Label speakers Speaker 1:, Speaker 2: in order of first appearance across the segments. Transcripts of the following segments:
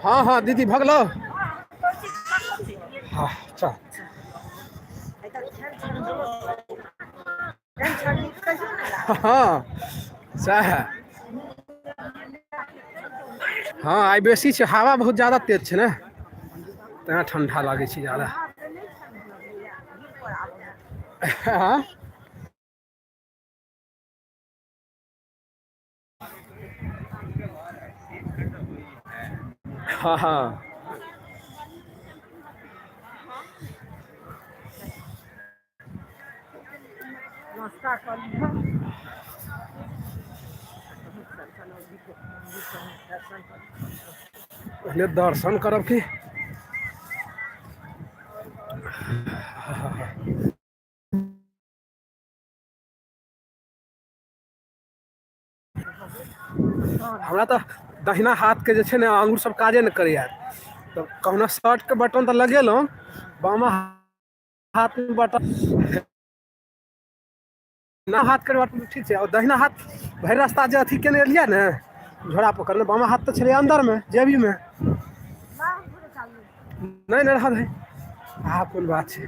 Speaker 1: हँ हँ दीदी भऽ गेलौ। हँ चल। हँ सएह। हँ आइ बेसी छै, हवा बहुत ज्यादा तेज छै ने, तेँ ठण्डा लागै छै ज्यादा। हँ हँ हँ
Speaker 2: नाश्ता कऽ लिहऽ।
Speaker 1: पहिले दर्शन करब की। हमरा तऽ दहिना हाथके जे छै ने आङ्गुर सब काजे नहि करैए, तऽ कहुना शर्टके बटन तऽ लगेलहुँ, बामा हाथमे बटन ना हाथ के बटन ठीक छै, और दहिना हाथ भरि रास्ता जे अथी केने एलियै ने झोरा पकड़ने, बामा हाथ तऽ छलै अन्दरमे जेबीमे। नहि नहि रहल है, आब कोन बात छै।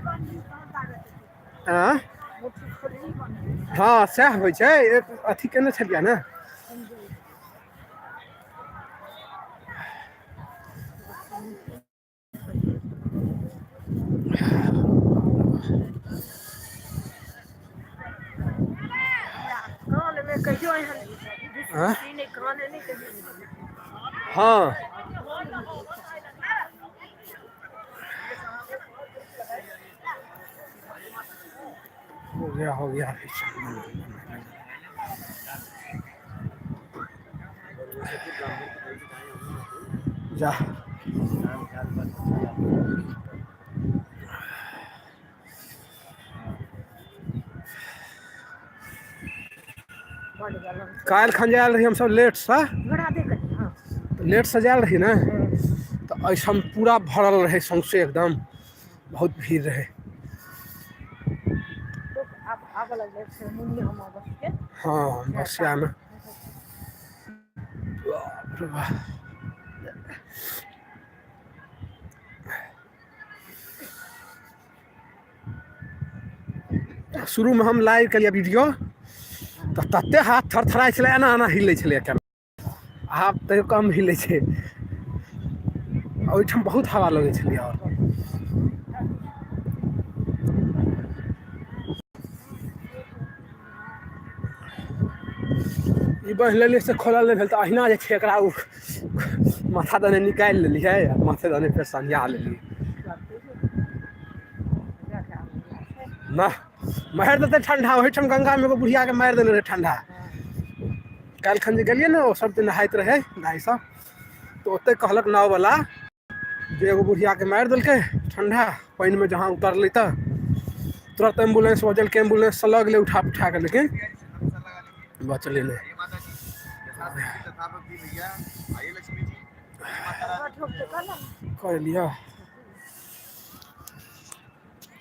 Speaker 1: आँय हँ सएह होइ छै, एक अथी केने छलियै ने।
Speaker 2: कानमे कहियो एहन
Speaker 1: आँय
Speaker 2: नहि, कान नहि कहियो।
Speaker 1: हँ हो गया हो गया। जा काल्हि खन जायल रही हमसब लेटसँ, लेटसँ जायल रही ने, तऽ एहिठाम पूरा भरल रहै सौँसे एकदम, बहुत भीड़ रहै। हँ बसियामे बाप रे बाप। शुरूमे हम लाइव केलियै वीडियो तऽ तते हाथ थरथराइ छलै, एना एना हिलै छलै कैमरा, आब तैयो कम हिलै छै। ओहिठाम बहुत हवा लगै छलै। आओर ई बान्हि लेलियै से खोलल नहि भेल, तऽ अहिना जे छै एकरा ओ माथा दने निकालि लेलियै आ माथे दने फेर सन्हिया लेलियै। ना मारि देतै ठंडा। ओहिठाम गंगामे एगो बुढ़ियाके मारि देने रहै ठंडा। काल्हिखन जे गेलियै ने, ओ सब जे नहाइत रहै दाइ सब, तऽ ओतहि कहलक नाववला जे एगो बुढ़ियाके मारि देलकै ठंडा पानिमे जहाँ उतरलै, तऽ तुरत एम्बुलेंस बजेलकै, एम्बुलेंससँ लऽ गेलै उठा पुठा कऽ, लेकिन बचलै नहि। कर लिअ,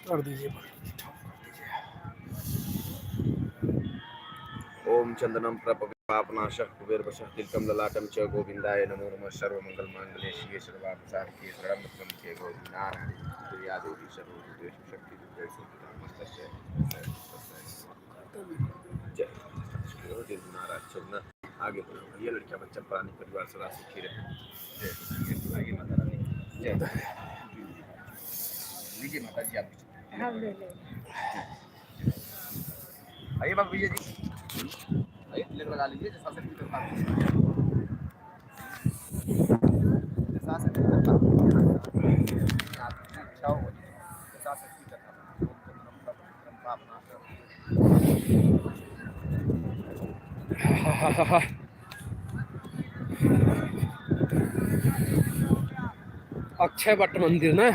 Speaker 1: कर दीजिए, कर दीजिए।
Speaker 3: ओम चंदनम पापनाशक कुबेर वशः तिलकम ललाटम च गोविंदाय नमो नमः। सर्व मंगल मांगल्ये शिवे सर्वार्थ साधिके शरणं त्र्यंबके गौरी नारायणी प्रिया देवी सर्वभूतेषु शक्ति रूपे नमस्तस्यै जय नारायण। आगे बढ़ो भैया, लड़कियां बच्चा प्राणी परिवार सदा सुखी रहे। जय आगे माता रानी जय। लीजिए माता जी आप।
Speaker 2: हम ले ले।
Speaker 3: आइए बाबू भैया जी, आइए, तिलक लगा लीजिए। जैसा से जैसा से इच्छा हो जैसा से।
Speaker 1: अक्षय वट मंदिर ने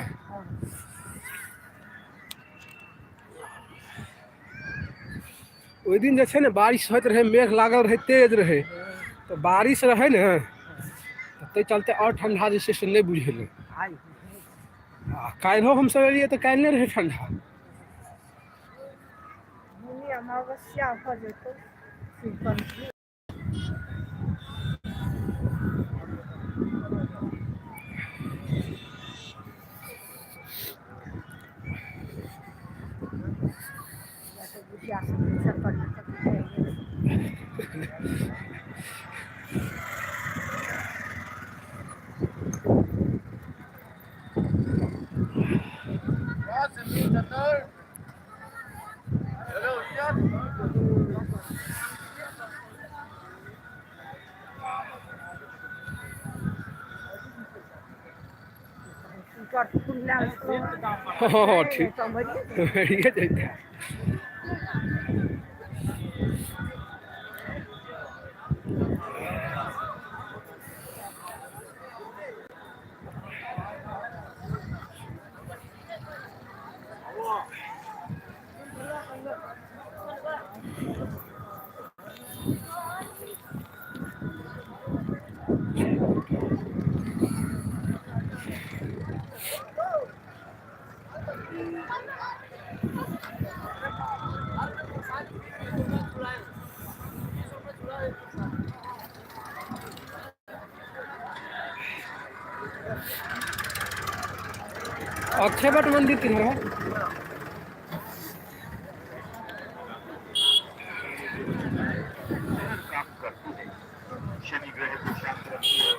Speaker 1: ओहि दिन जे छै ने बारिश होइत रहै, मेघ लागल रहै, तेज रहै, तऽ बारिश रहै ने, तऽ ताहि चलते आओर ठण्डा जे छै से नहि बुझेलै। आ काल्हिओ हमसभ एलियै तऽ काल्हि नहि रहै ठण्डा।
Speaker 2: मौनी अमावस्या भऽ जेतौ, शिवपंथी। पर फूल लाल
Speaker 1: हँ ठीक।
Speaker 2: तऽ मरिए जेतै।
Speaker 1: मरिए जैते। अक्षयवट मंदिर किधर है?
Speaker 4: प्राप्त करती है, शनि ग्रह को शांत रखती है।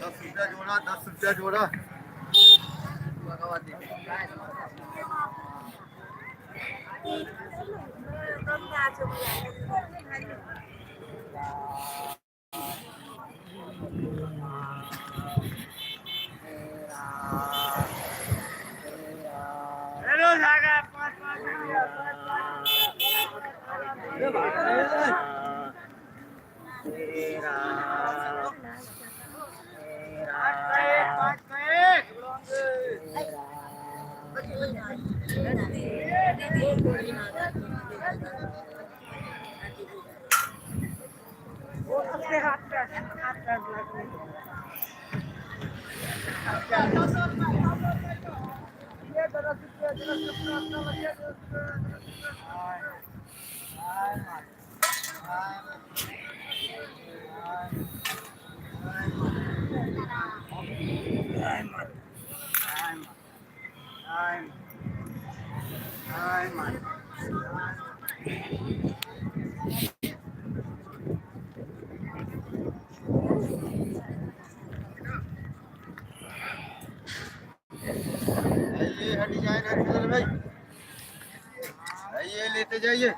Speaker 5: 10 रुपया जोड़ा, 10 रुपया जोड़ा।
Speaker 2: वो अपने हाथ पैर लगने।
Speaker 5: ये है डिजाइन है कलर भाई, ये लेते जाइए।